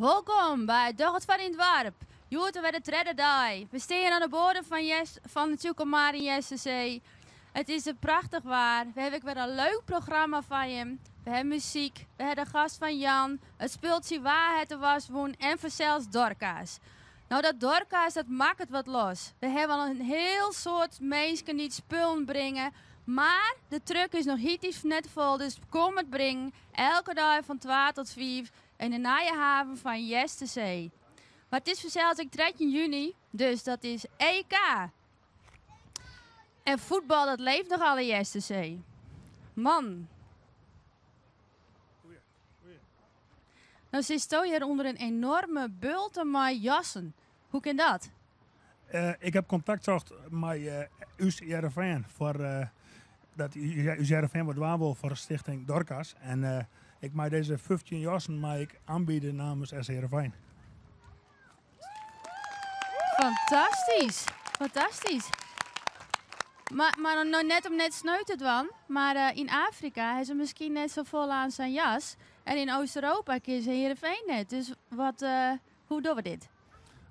Wolkom by Doch it foar dyn doarp. Hjoed wer de tredde dei. We stean oan de boarder fan Jes fan de Tsjûkemar yn Eastersee. It is in prachtich waar. We hawwe ek wer in leuk programma foar jim. We hawwe muzyk, we hawwe de gast fan Jan, it spultsje Wa hat de was wûn en fansels Dorka's. No dat Dorka's dat makket wat los. We hawwe al in hiel soad minsken dy't spullen bringe, mar de truck is noch hieltyd net fol, dus kom it bringen. Elke dei fan twa tot fiif yn de nije haven fan Eastersee. Mar it is fansels ek 13 juny, dus dat is EK. En fuotbal dat leeft noch al yn Eastersee. Man. No sitsto hjir ûnder in enoarme bulte mei jassen. Hoe kin dat? Ik heb kontakt socht mei ús Hearrenfean foar dat ús Hearrenfean wat dwaan wol foar stichting Dorcas. En ik mei dizze 15 jassen mei ik oanbiede namens SC Hearrenfean. Fantastysk, fantastysk. Mar, mar no net om net sneu te dwaan, mar yn Afrika ha se miskien net safolle oan sa'n jas. En yn Oost-Europa kinne se Hearrenfean net. Dus wat, hoe dogge we dit?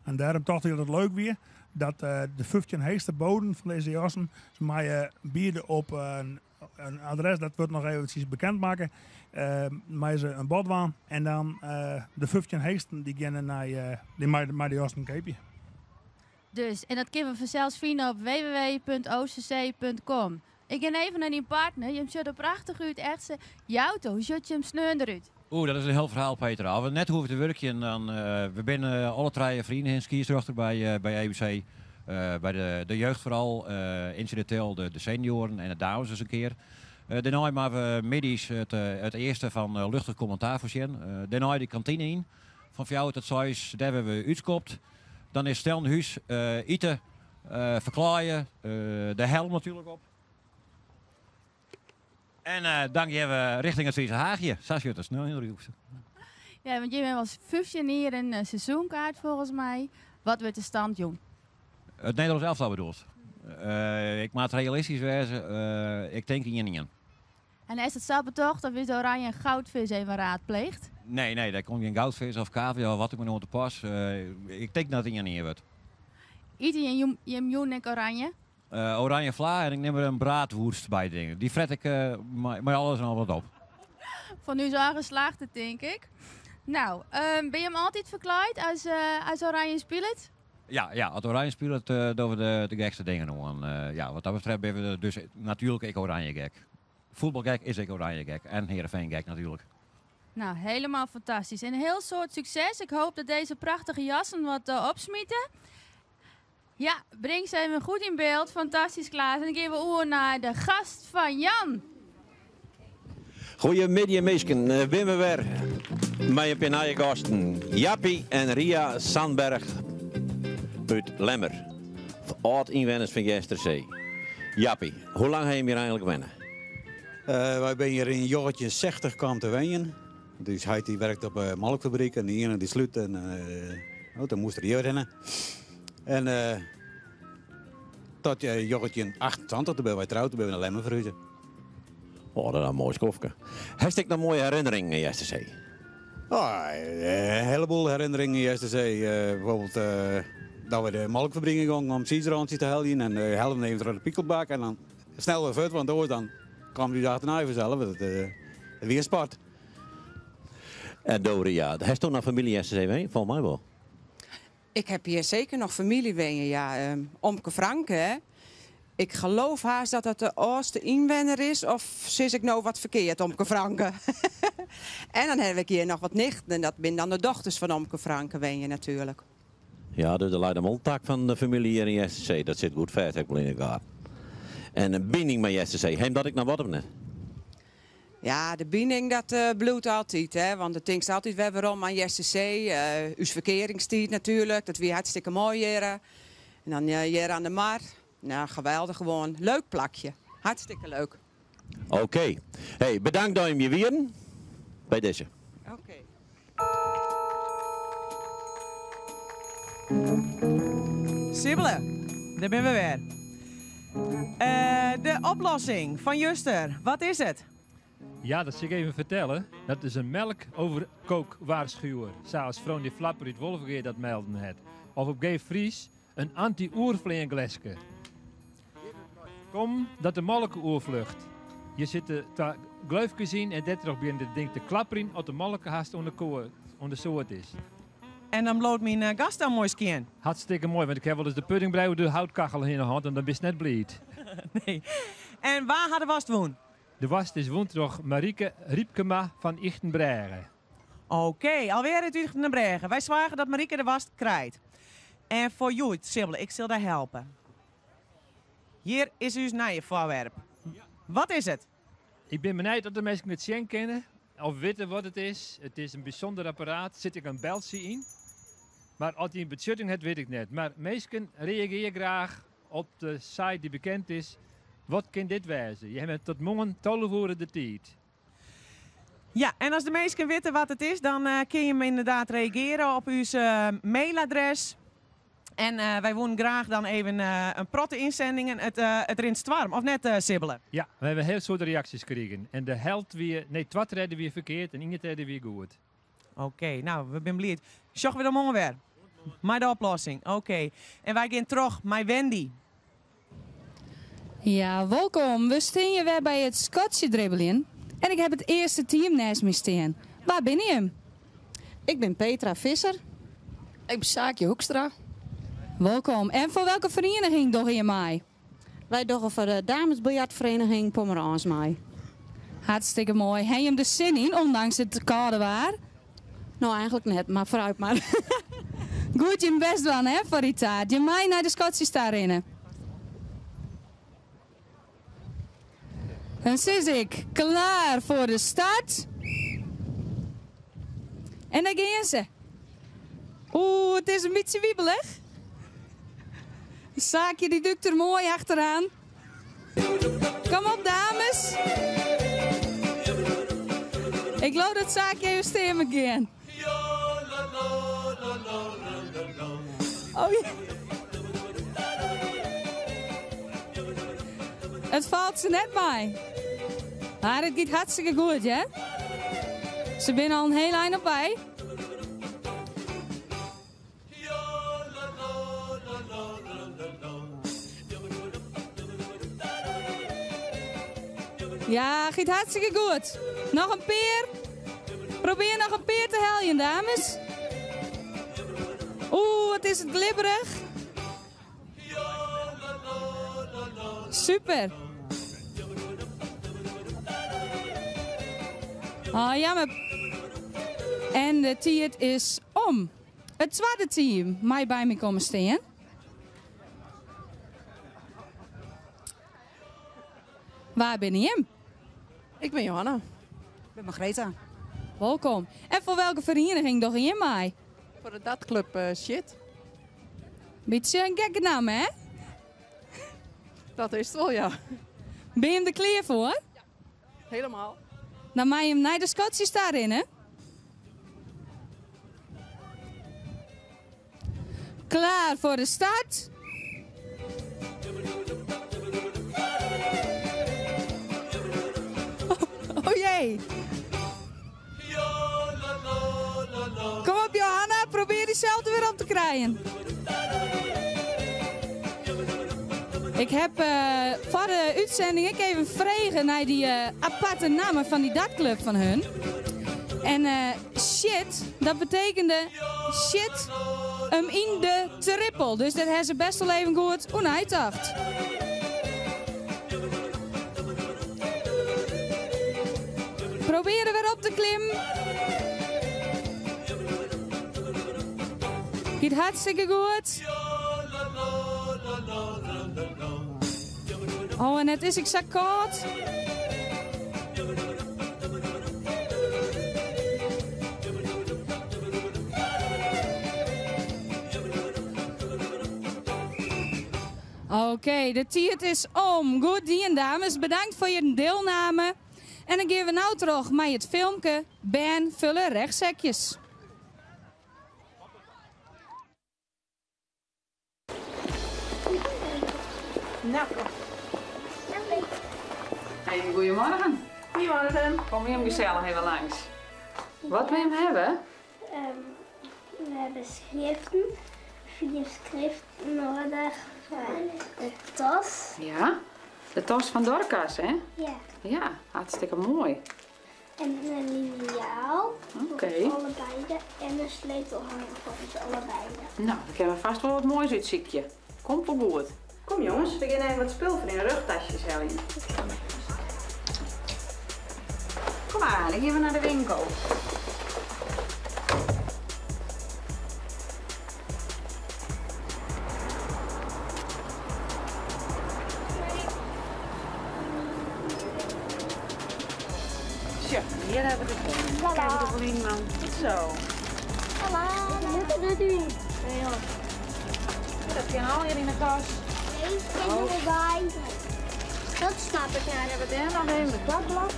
En dêrom tocht ik dat it leuk wie dat de 15 heechste boden fan dizze jassen se meie biede op in adres, dat wurdt noch eventsjes bekend makke, meie se in bod dwaan en dan de 15 heechsten dy geane nei dy mei de jassen keapje. Dus, en dat kinne we fansels fine op www.oosterzee.com. Ik gean even nei dyn partner, jim sjogge der prachtich út, echt se. Jouto, hoe sjocht jim sneon derút? Oeh, dat is in hiel ferhaal Petra. As we net hoege te wurkjen, dan we binne alle trije ferieningsskiedsrjochter by by EBC. By de de jeugd foaral, ynsidinteel de de senioaren en de dames ris in kear. Dêrnei moatte we middeis it it earste fan luchtich kommentaar foarsjen. Dêrnei de kantine yn, fan fjouwer tot seis, dêr wurde we útskopt. Dan is snel nei hús, ite, ferklaaie, de helm natuerlik op. En dan gean we richting it Friese Haachje. Sa sjocht it sneon derút. Ja, want jim hawwe al 15 jier in seizoenkaart folgens my. Wat wurdt de stand jûn? It Nederlânsk elftal bedoelst? Ik moat realistysk wêze, ik tink ien ien. En is it sa betocht of is de oranje goudvis even raadpleegd? Nee, nee, dêr komt gjin goudvis of kaviar of wat ek mar oan te pas. Ik tink dat it ien ien wurdt. Ite jim jûn ek oranje? Oranje fla en ik nim der in braadwoerst by. Dy fret ik mei alles en al wat op. Fan ús eigen slachte, tink ik. No, binne jim altyd ferklaaid as, as Oranje spilet? Ja, ja, as Oranje spilet dogge we de gekste dingen oan. Ja, wat dat betreft binne we dus natuerlik ek oranje gek. Fuotbalgek is ek oranje gek en Heerenveen gek natuerlik. Nou, helemaal fantastysk. En in hiel soad sukses. Ik hoop dat dizze prachtige jassen wat opsmite. Ja, bring se even goed yn byld. Fantastysk, Klaas. En dan gean we oer nei de gast fan Jan. Goeiemiddei minsken, binne we wer mei in pear nije gasten. Jappie en Ria Sandberg út Lemmer, âld-ynwenners fan Eastersee. Jappie, hoe lang ha jim hjir eigenlik wenne? Wy binne hjir yn 1960 kaam te wenjen. Dus heit dy werkte op de molkfabryk en de iene dy slút en oh, dan moast er hjir hinne. En tot 1928, toen binne wy troud, toen binne we nei Lemmer ferhuze. Oh, dat is in moai skoftke. Hast ek noch moaie herinneringen yn Eastersee? Oh, in heleboel herinneringen yn Eastersee. Bijvoorbeeld dat we de molkfabryk yn gongen om tsiisrântsjes te heljen en hellen even troch de pikelbak en dan snel wer fuort, want oars dan kwam dy achternei fanself. Dat wie in sport. En do Ria, hast do noch famylje yn Eastersee wenjen? Folgens my wol. Ik heb hier zeker nog familie wenjen, ja. Omke Frank, hè. Ik geloof haast dat dat de âldste ynwenner is, of sis ik no wat ferkeard, omke Franke? en dan heb ik hier noch wat nichten en dat binne dan de dochters fan omke Franke wenje natuerlik. Ja, dus der leit in tak fan de famylje hjir yn Eastersee. Dat sit goed fêst, ek wol yn elkoar. En in bining mei Eastersee, ha jim dat ek noch wat of net? Ja, de bining dat bliuwt altyd, hè, want do tinkst altyd wer werom oan Eastersee. Ús ferkearingstiid natuerlik, dat wie hartstikke moai hjir. En dan hjir oan de mar. Nou, geweldich gewoan. Leuk plakje. Hartstikke leuk. Oké. Hey, bedankt dat jim hjir wienen. By dizze. Oké. Sibbele, dêr binne we wer. De oplossing fan juster, wat is it? Ja, dat sil ik even fertelle. Dat is in melkoverkookwaarschuwer, sa as Vronie Flapper út Wolvegea dat melden hat. Of op geef Fries, in anty-oerfleangleske. Kom dat de molke oerflucht. Hjir sitte twa gleufkes yn en dêrtroch begjint it ding te klapperjen as de molke hast oan de koar, oan de soart is. En dan bliuwt myn gas dan moai skjin. Hartstikke moai, want ik ha wolris de puddingbrij oer de houtkachel hinne hân en dan bist net bliid. Nee. En wa hat de woarst wûn? De woarst is wûn troch Marieke Rypkema fan Ychtenbrêge. Oké, alweer út Ychtenbrêge. Wy soargje dat Marieke de woarst krijt. En foar hjoed, Sibbele, ik sil dy helpe. Hjir is ús nije foarwerp. Wat is it? Ik bin benijd oft de minsken it sjen kinne of witte wat it is. It is in bysûnder apparaat, sit ek in beltsje yn. Mar oft dy in betsjutting hat, wit ik net. Mar minsken reagearje graach op de site dy't bekend is. Wat kin dit wêze? Je hawwe tot moarn 12 oere de tiid. Ja, en as de minsken witte wat it is, dan kin je ynderdaad reagearje op ús mailadres. En wy woenen graach dan even in protte ynstjoeringen. It rint stoarm, of net, Sibbele? Ja, we hawwe in hiel soad reaksjes krigen. En de helt wie, nee, twa tredde wie ferkeard en ien tredde wie goed. Oké, no, we binne bliid. Sjogge we dan moarn wer. Mei de oplossing. Oké. En wy gean troch mei Wendy. Ja, wolkom. We stean hjir wer by it skotsje dribbeljen. En ik ha it earste team neist my stean. Wa binne jim? Ik bin Petra Visser. Ik bin Saakje Hoekstra. Wolkom. En foar welke ferieniging dogge jim mei? Wy dogge foar de Damesbiljartvereniging Pommerâns mei. Hartstikke moai. Ha jim der sin yn, ondanks it kâlde waar? No, eigenlik net, mar foarút mar. Goed jim bêst dwaan hè, foar dy taart. Jim meie nei de skotsjes ta rinne. Dan sis ik, klaar foar de start. En dêr gean se. Oeh, it is in bytsje wiebelich. Saakje dy dúkt der moai achteroan. Kom op, dames. Ik leau dat Saakje even stean moat gean. Oh, ja. It falt se net mei. Mar it giet hartstikke goed, hè? Se binne al in hiel ein op wei. Ja, giet hartstikke goed. Noch in pear. Probearje noch in pear te heljen, dames. Oeh, wat is it glibberich. Super. Oh, jammer. En de tiid is om. It twadde team mei by my komme stean. Wa binne jim? Ik bin Johanna. Ik bin Margreta. Wolkom. En foar welke ferieniging dogge jim mei? Foar de dartclub Shit. Bytsje in gekke namme, hè? Dat is it wol, ja. Binne jim der klear foar? Ja, helemaal. Dan meie jim nei de skotsjes ta rinne. Klaar foar de start. Oh jee. Kom op Johanna, probearje dysels der wer op te krijen. Ik ha foar de útsending ek even frege nei dy aparte namme fan dy dartclub fan hun. En shit, dat betekende sjit 'm yn de trippel. Dus dêr ha se best wol even goed oer neitocht. Probearje wer op te klimmen. Giet hartstikke goed. Oh, en it is ek sa kâld. Oké, de tiid is om. Goed dien, dames. Bedankt foar jim dielname. En dan gean we no troch mei it filmke Bern fulle rechsekjes. Nou, kom. Hey, goedemorgen. Goedemorgen. Kom jim gesellich even langs. Wat wil je hem hebben? We hebben schriften, vier schriften nodig voor de tas. Ja, de tas van Dorcas, hè? Ja. Ja, hartstikke mooi. En een liniaal Oké. voor allebei de, en een sleutelhanger voor ons allebei. Nou, dan kunnen we vast wel wat moois uitziekje. Komt wel goed. Kom jongens, we gaan even wat spul voor in de rugtasjes halen. Kom maar, dan gaan we naar de winkel. Tja, hier hebben we de volgende. Kijk er wel in, man. Goed zo. Hallo. Dat doe Ja. Dat kan al hier in de kast. Nee, ik erbij. Dat snap ik niet. Hebben we daar nog even de kladblok?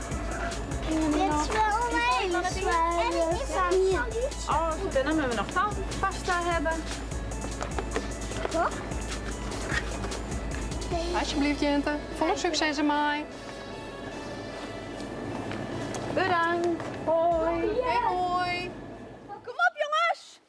Dit is wel een hele zware. Oh, goed. En dan moeten we nog tandpasta hebben. Toch? Alsjeblieft, Jente. Volle succes ermee. Bedankt. Hoi. Hey, hoi. Kom op, jongens!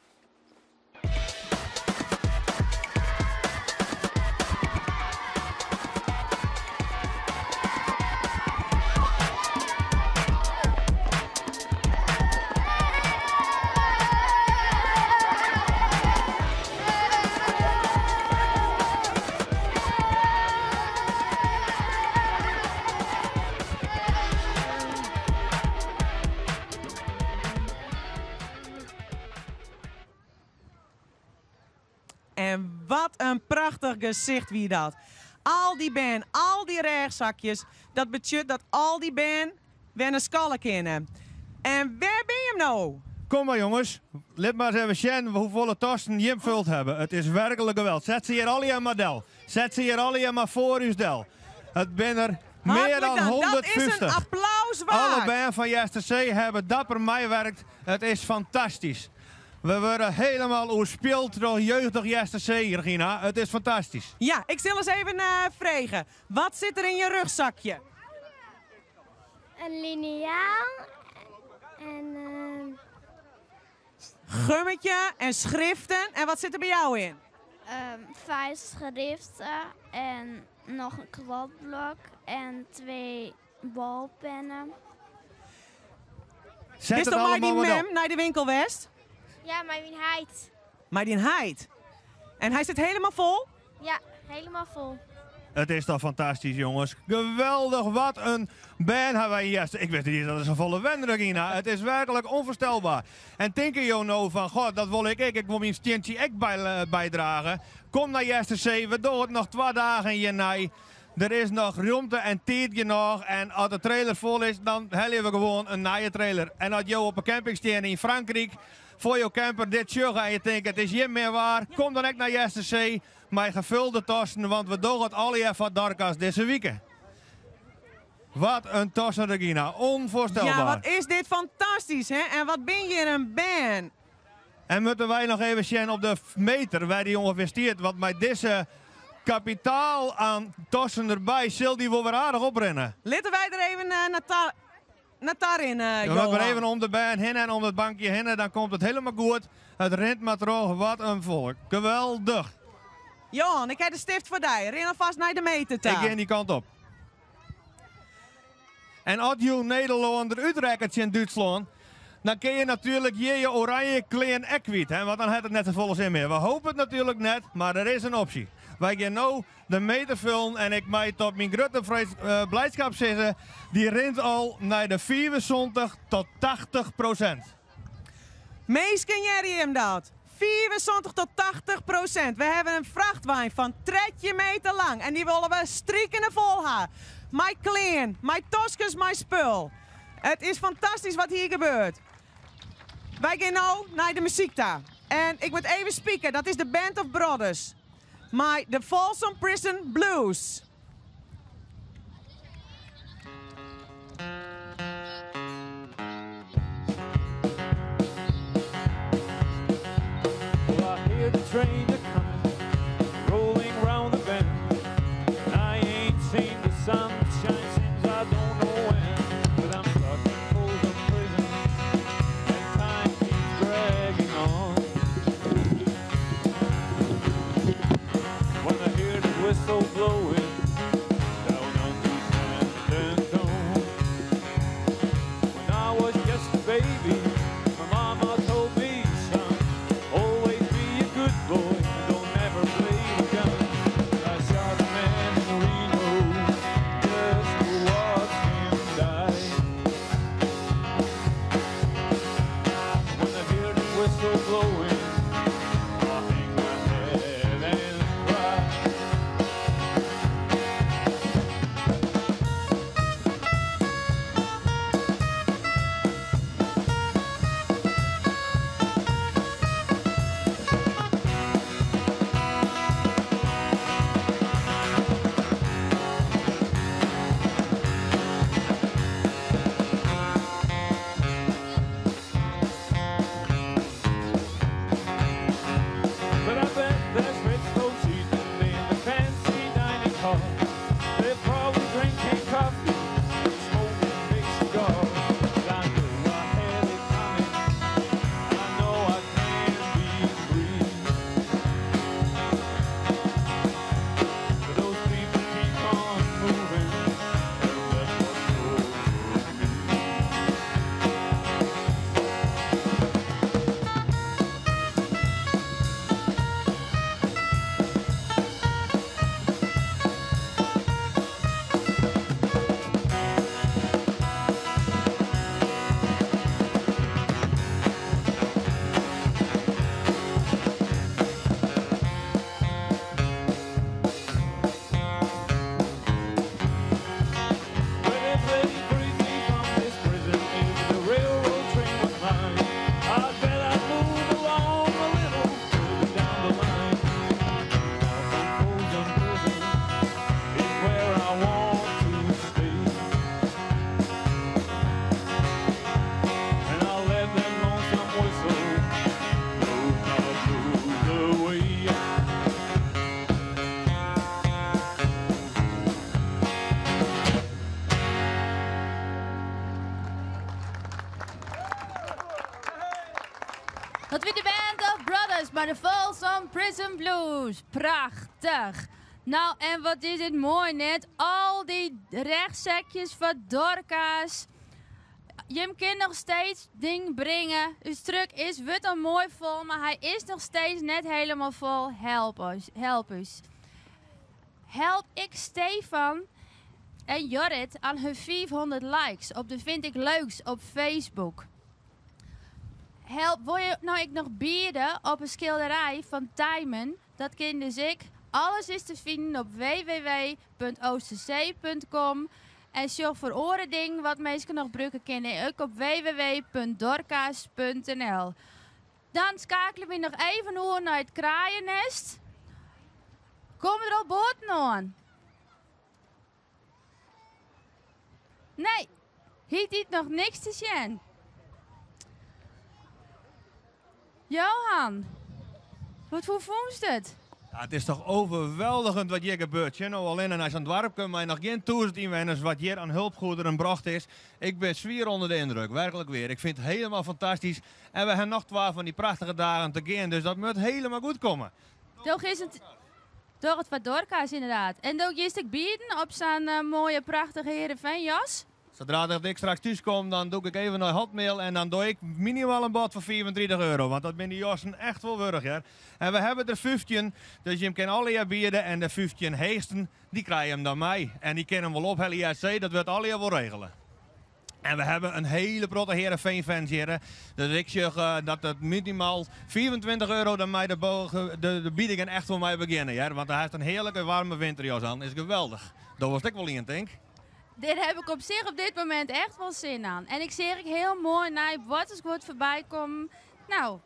En wat een prachtig gezicht wie dat. Al die ben, al die rugzakjes. Dat betekent dat al die ben weer een skalle kennen. En waar ben je hem nou? Kom maar jongens, let maar eens even zien hoeveel tassen Jim vult hebben. Het is werkelijk geweld. Zet ze hier al in maar del. Zet ze hier al in maar voor uw del. Het ben er meer Hartelijk dan dank. Dat is 150. een applaus waard. Alle band van Jester C hebben dapper meewerkt. Het is fantastisch. We worden helemaal oerspeeld door jeugdig Jester C, Regina. Het is fantastisch. Ja, ik zal eens even vragen. Wat zit er in je rugzakje? Een liniaal en Gummetje en schriften. En wat zit er bij jou in? 5 schriften en nog een kladblok en 2 balpennen. Zet Is het toch maar die allemaal maar mem naar de winkel West? Ja, maar mijn heid. Maar die heid. En hij zit helemaal vol? Ja, helemaal vol. Het is toch fantastisch, jongens. Geweldig, wat een band hebben wij hier. Ik wist niet dat is een volle wen, Regina. Het is werkelijk onvoorstelbaar. En denken jou nou van, god, dat wil ik. Ik wil mijn steentje ook bijdragen. Kom naar Jester C. We doen het nog 2 dagen hierna. Er is nog ruimte en tijd genoeg. En als de trailer vol is, dan hebben we gewoon een nieuwe trailer. En als jou op een camping staat in Frankrijk, voor jouw camper dit juggen en je denkt, het is hier meer waar. Kom dan ook naar Jester C. Met gevulde tassen, want we doen het al even van Dorcas deze week. Wat een tassen, Regina. Onvoorstelbaar. Ja, wat is dit fantastisch, hè? En wat ben je een band. En moeten wij nog even zien op de meter waar die ongeveer stiert. Want met deze kapitaal aan tassen erbij, zal die wel weer aardig oprennen. Laten wij er even naar daar in, Ja, Johan. maar even om de band heen en om het bankje heen, dan komt het helemaal goed. Het rent maar terug, wat een volk. Geweldig. Johan, ik heb de stift voor jou. Ren alvast naar de meter Ik ga die kant op. En als je Nederland eruit trekt in Duitsland, dan kun je natuurlijk hier je oranje kleen ek kwijt, hè? Want dan heeft het net de volle zin meer. We hopen het natuurlijk net, maar er is een optie. Wij gaan nou de meter vullen en ik mij tot mijn grote blijdschap zeggen, die rent al naar de 74 tot 80%. Mees, ken jij hem dat? 74 tot 80%. We hebben een vrachtwagen van 13 meter lang en die willen we strikken vol hebben. Mijn kleen, mijn toskus, mijn spul. Het is fantastisch wat hier gebeurt. Wij gaan nou naar de muziek daar. En ik moet even spieken, dat is de Band of Brothers. Maar de Folsom Prison Blues. Well, I hear the train a coming, rolling round the bend. And I ain't seen the sunshine since I don't know when. But I'm stuck in Folsom Prison, whistle blowing down under San Antone. When I was just a baby, my mama told me, son, always be a good boy and don't ever play with guns. I shot a man in Reno just to watch him die. When I hear the whistle blowing, I hang my head and cry. But I bet there's rich folks eating in the fancy dining car. They're probably drinking coffee and smoking big cigars. But I know I had it coming. I know I can't be free. But those people keep on moving, and that's what moves me. But if they freed me from this prison, if the railroad train was mine, I bet I'd move along a little further down the line. Far from Folsom Prison is where I want to stay. And I'll let that lonesome whistle blow my blues away. Dat wie de Band of Brothers bij de Folsom Prison Blues. Prachtig. Nou, en wat is dit mooi net. Al die rechtszakjes van Dorcas. Je kunt nog steeds ding brengen. Uw truck is wordt al mooi vol, maar hij is nog steeds net helemaal vol. Help ons. Help us. Help ik Stefan en Jorrit aan hun 400 likes op de Vind ik Leuks op Facebook. Help, wil je nou ik nog bieden op een schilderij van Tijmen? Dat kind dus ik. Alles is te vinden op www.oosterzee.com. En zo voor oren ding wat mensen nog gebruiken kunnen, ook op www.dorcas.nl. Dan schakelen we nog even over naar het kraaiennest. Komen er al boten aan? Nee, hier ziet nog niks te zien. Johan, wat voor vond het? Ja, het is toch overweldigend wat hier gebeurt. Je nou alleen en als een dorp komt, maar nog geen toezicht inwoners wat hier aan hulpgoederen bracht is. Ik ben zwier onder de indruk, werkelijk weer. Ik vind het helemaal fantastisch. En we hebben nog 12 van die prachtige dagen te gaan, dus dat moet helemaal goed komen. Toch is het door het wat Dorcas inderdaad. En ook is het bieden op zijn mooie prachtige Heerenveen-jas. Zodra dat ik straks thuis kom, dan doe ik even naar Hotmail en dan doe ik minimaal een bod van 34 euro. Want dat zijn die jassen echt wel wurg, hè. En we hebben er 15, dus je kan alle jaar bieden en de 15 heesten, die krijgen hem dan mij. En die kennen hem wel op, IAC, dat wordt alle jaar wel regelen. En we hebben een hele grote Heerenveen-fans hier. hè. Dus ik zeg dat het minimaal 24 euro dan mij de biedingen echt voor mij beginnen. Ja? Want hij heeft een heerlijke warme winterjas aan. Is geweldig. Dat was ik wel in, denk ik. Dit heb ik op zich op dit moment echt wel zin aan. En ik zie ik heel mooi naar wat als ik wat voorbij kom. Nou,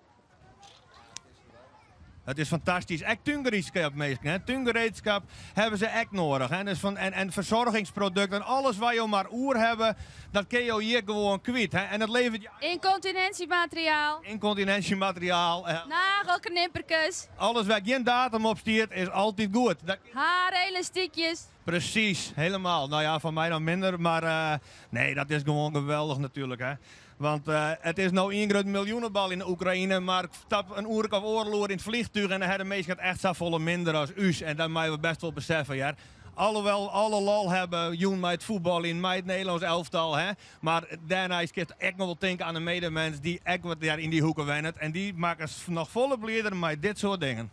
Het is fantastisch. Echt tuingereedschap, meestal, hè. Tuingereedschap hebben ze echt nodig. Hè. Dus van, en verzorgingsproducten, alles wat je maar oer hebben, dat kun je hier gewoon kwijt. Hè. En dat levert je incontinentiemateriaal, incontinentiemateriaal. Nagelknippertjes, alles waar geen datum op stiert, is altijd goed. Dat haarelastiekjes. Precies, helemaal. Nou ja, van mij dan minder, maar nee, dat is gewoon geweldig natuurlijk. Hè. Want it is no ien grut miljoenebal yn de Oekraïne, mar stap in oerke of oardel oer yn it vliegtuig en dan ha de minsken it echt safolle minder as ús. En dat meie we best wol beseffen, hear. Alhoewel alle lol hawwe jûn mei it fuotbaljen, mei it Nederlânsk elftal, hè. Mar dêrneist kinst ek noch wol tinke aan de medemens dy't ek wat dêr yn dy hoeke wennet. En dy makkest noch folle blider mei dit soart dingen.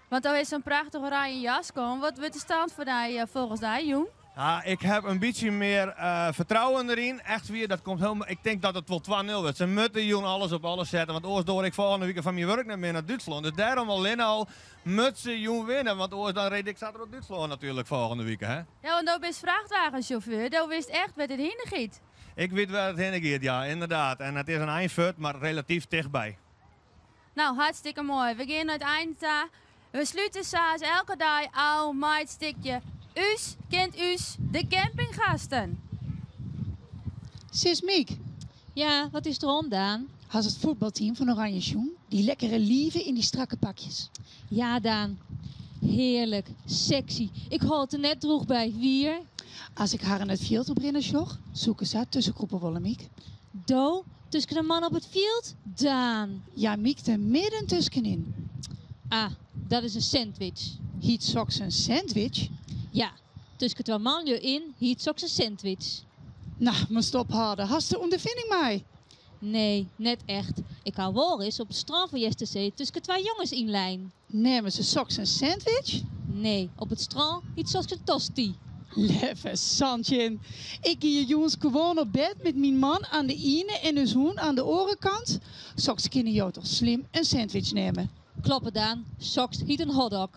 Want do hast sa'n prachtich oranje jas oan. Wat wurdt de stand foar dy folgens dy jûn? Ja, ik heb een bytsje mear fertrouwen deryn. Echt wier, dat komt helemaal. Ik tink dat it wol 2-0 wurdt. Se moatte jûn alles op alles sette, want oars doar ik folgjende wike fan myn wurk net mear nei Dútslân. Dus dêrom allinne al moat se jûn winne, want oars dan ryd ik sa troch Dútslân natuerlik folgjende wike. Hè? Ja, want do bist frachtwagensjauffeur. Do witst echt wêr't it hinne giet. Ik wit wêr't it hinne giet, ja, ynderdaad. En it is in ein fuort, mar relatyf tichtby. Nou, hartstikke moai. We gean nei it ein ta. We slute sa as elke dei ôf mei it stikje Us kent ús, de campinggasten. Sis Miek. Ja, wat is der oan, Daan? Hast it fuotbalteam fan Oranje sjoen? Dy lekkere liven yn dy strakke pakjes. Ja, Daan. Hearlik. Sexy. Ik hâld it der net drûch by, wier. As ik harren it fjild oprinnen sjoch, soe ik der sa tuskenkrûpe wolle, Miek. Do, tusken de mannen op it fjild? Daan! Ja, Miek, der midden tuskenyn. Ah, dat is in sandwich. Hyt soks in sandwich? Ja, tusken twa manlju yn hyt soks in sandwich. No, moatst ophâlde. Hast der ûnderfining mei? Nee, net echt. Ik ha wolris op it strân fan Eastersee tusken twa jonges yn lein. Neame se soks in sandwich? Nee, op it strân hyt soks in tosti. Leffe Santjin, ik gie jûns gewoan op bêd met myn man oan de iene en ús hûn oan de oare kant. Soks kinne jo toch slim in sandwich neame? Kloppet, Daan, soks hyt in hotdog.